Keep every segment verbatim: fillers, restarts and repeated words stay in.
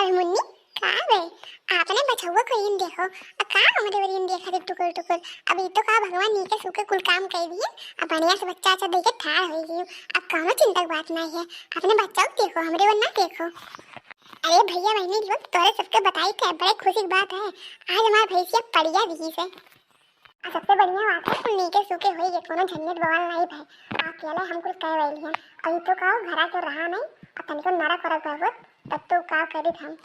अरे मुन्नी, का बे? आपने बचौवा को इन देखो, आ का हमरे ओर इन देखा थे टुकुर टुकुर? अब ई तो का भगवान नीके सूके कुल काम कर दिए, अब बढ़िया से बच्चा अच्छा देके ठाड़ हो गई। अब कौनो चिंता की बात नहीं है, अपने बच्चा को देखो, हमरे ओर ना देखो। अरे भैया बहनी लोग, तोरे सबके बताई के बड़े खुशी की बात है, आज हमार भैंसिया पड़िया दिहिस है। आ सबसे बढ़िया बात है, कुल नीके सूके होई गए, कोनो झंझट बवाल नहीं भय। अकेले हम कुल कह वैली हन, और ई तो का घरा के रहा नहीं, और तनिको नरक वरक बहुत, तब तो का करित हम।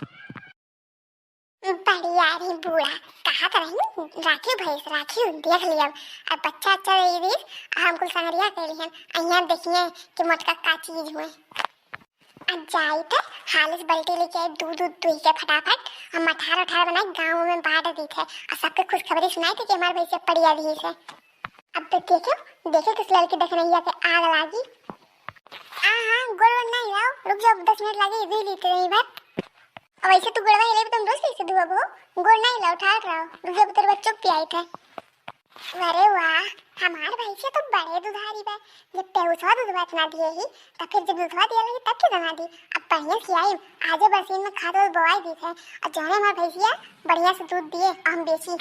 बढ़िया रे बूढ़ा, कहा तो रही, राखी भैंस, राखी देख लिया, अब बच्चा अच्छा रही दिस, हम कुल संगरिया कह लिहन, अहिया देखिए कि मोटका का चीज हुए। आ जाई त हाल से बल्टी लेके आई, दूध दूध दुही के फटाफट, हम मठार उठार बनाई, गाँव में बांट दी थे, और सबके खुशखबरी सुनाई थे कि हमारे भैंसिया पड़िया दिहिस है। अब तो देखो, देखो किस लड़की देखनैया के आग लागी। आ हाँ, गोड़ वोड़ नहीं लाओ, रुक जाओ, दस मिनट लागे, दे लेते नहीं बात। अब ऐसे तू गोड़वा हिले भी तुम रोज कैसे धुआबो? गोड़ नहीं लाओ, ठाट रहो, रुक जाओ, तेरे बच्चों को पियाई थे। अरे वाह, हमार भैंसिया तो बड़े दुधारी बा। जब पेउसवा दूधवा इतना दिए ही, तब फिर जब दूधवा दिए लगी, तब के जना दी? अब बढ़िया से आई, आजे बरसीन में खाद वाद बोआई दी थे, और जौने हमार भैंसिया बढ़िया से दूध दिए, हम बेची।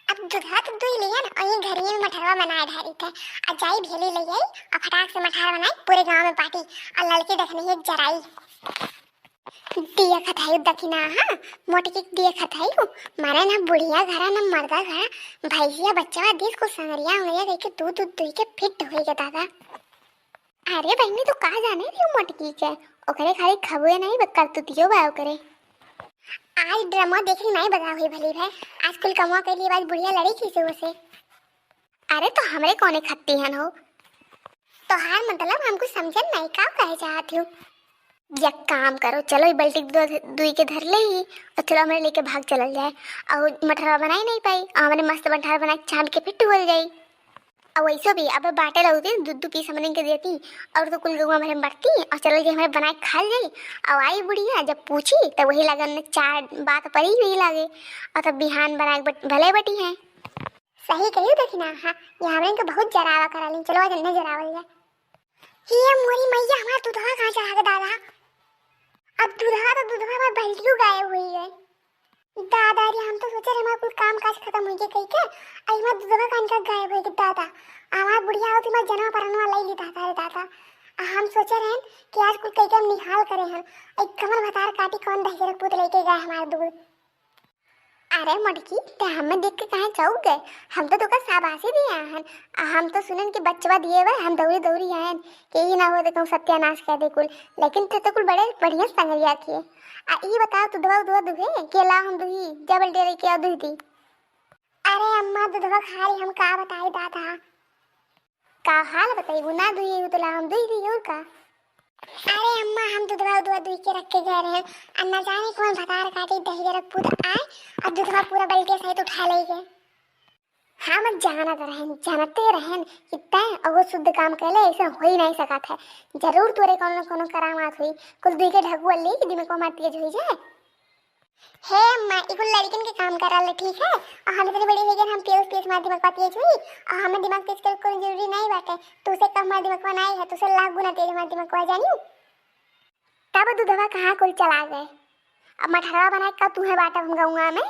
अब दूधवा तो दुई लियन, और ये घरिये में मठरवा बनाए ढारी थे, और जाई भेली ले आई, और फटाक से मठार बनाई, पूरे गांव में बांटी, और लड़की देखने ही जराई। दिया खथाई दखिना, हाँ, मोटकी के दिया खथाई हो, मारे ना बुढ़िया घरा, ना मर्दा घरा, भैंसिया बच्चा दिस को संगरिया उंगरिया कह के दूध दूध दुही के फिट होई के दादा। अरे बहनी, तू का जाने रही मोटकी के, ओकरे खाली खबुए नहीं, बे करतुतियो बा ओकरे। आज ड्रामा देखे नहीं बता हुई भली भाई, आज कुल कमवा के लिए आज बुढ़िया लड़ी खीसे उसे। अरे तो हमरे कौने खत्ती हन हो? तोहार मतलब हम कुछ समझन नहीं, का कहे चाहत हो? एक काम करो, चलो ई बल्टी दो दुई के धर ले ही, और चलो हमरे लेके भाग चलल जाए, और मठरवा बनाई नहीं पाई, और हमरे मस्त मठरवा बनाई छान के फिर टुहल जाई। और वैसे भी अब बाटे रहते दू दू पीस हमरे के देती, और तो कुल गौवा भरे में बटती, और चलल जाए हमारे बनाए खाल जाई। और आई बुढ़िया जब पूछी तो वही लगन चार बात परी हुई लागे, और तब बिहान बनाए बट, भले बटी हैं। सही कही दखिना, हाँ, ये हमरे के बहुत जरावा करा ली, चलो आज अन्ने जरावल जाए। ये मोरी मैया, हमार दूधवा कहाँ चढ़ा के दादा? अब दूधवा तो दूधवा हमार बल्टियो गायब हुई है। दादा रे, हम तो सोचे रहे हमार कुल काम काज खत्म हुई के कही के, आ हमार दूधवा कहाँ का गायब हुई के दादा? हमार बुढ़िया होती हमार जनवा परनवा लाई ली दादा रे दादा। आ हम सोचे रहे कि आज कुल कई के हम निहाल करे हन, एक कमर भतार काटी कौन दहिजर पूत लेके गए हमार दूध। अरे मोटकी, ते हमें देख के काहे चौंक गए? हम तो तोका शाबाशी दिए हन। आ हम तो सुनन कि बचवा दिए बा, हम दौड़ी दौड़ी आयन कि ई ना हो तो कहूँ सत्यानाश कर दे कुल। लेकिन ते तो कुल बड़े बढ़िया संगरिया किए। आ ई बताओ, तू दुधवा उधवा दुहे के ला हम दुही, जबल डेरे के दुही दी। अरे अम्मा, दुधवा खाली हम का बताई दादा। का हाल बताई, वो ना दुही, वो तो ला हम दुही दी और का। अरे अम्मा, हम दुधवा उधवा दुही के रख के गए रहे, आ ना जाने कौन भतार काटी दहिजर पूत आए और दुधवा पूरा बल्टिया सहित उठा ले गए। हम जानत रहन, जानते रहन कि तैं अगो शुद्ध काम कैले, ऐसे हो ही नहीं सकत है। जरूर तोरे कोनो न कोनो करामात हुई। कुल दुई के ढकुआ ले कि दिमाग में तेज हुई जाए। हे अम्मा, ई कुल लड़किन के काम करल, ठीक है? और हम इतने बड़े हो गए, हम तेज तेज मार दिमाग में तेज हुई, और हमें दिमाग तेज करे कोनो जरूरी नहीं बाटे। तू से कम हमार दिमाग नहीं है, तू से लाख गुना तेज हमार दिमाग, जानी? तब दूधवा कहाँ कुल चला गए? अब मठरवा बनाए का तू है बाटा हम गौवा में?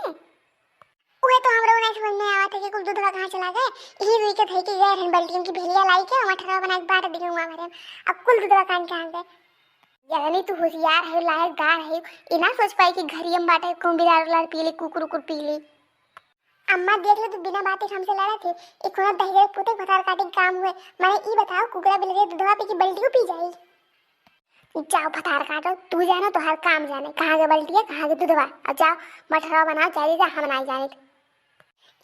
उहे तो हमरो नहीं समझ में आवत है कि कुल दूधवा कहाँ चला गए। यही दुई के धई के गए रहन बल्टियन की भेलिया लाई के, मठरवा बनाए के बाट दिए हुआ भरे। अब कुल दूधवा कान कहाँ गए? जगनी तू होशियार है, लायकदार है, ई ना सोच पाई कि घरी हम बाटे कौन बिलार उलार पी ली, कुकुर उकुर पी ली। अम्मा देख ले, तू बिना बात के हमसे लड़त है। एक कोनो दहिजर पूते भतार काटे के काम हुए। माने ई बताओ, कुकुरा बिलरिया दूधवा पी के बल्टियो पी जाई? जाओ भतार काटो, तू जानो तोहार काम जाने, कहाँ के बल्टिया, कहाँ के दूधवा। अब जाओ मठरवा बनाओ, चाहे जा, हम नहीं जाने।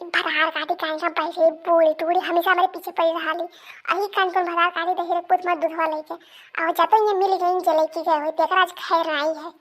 ई भतार काटी काहे का पैसे बूढ़ी टूढ़ी हमेशा हमारे पीछे पड़ी रहा ली। अही कान कौन भतार काटी दहिजर पूत मार दूधवा लेके। और जातो ये मिल गई जे लेके गए हुए, तेकर आज खैर नहीं है।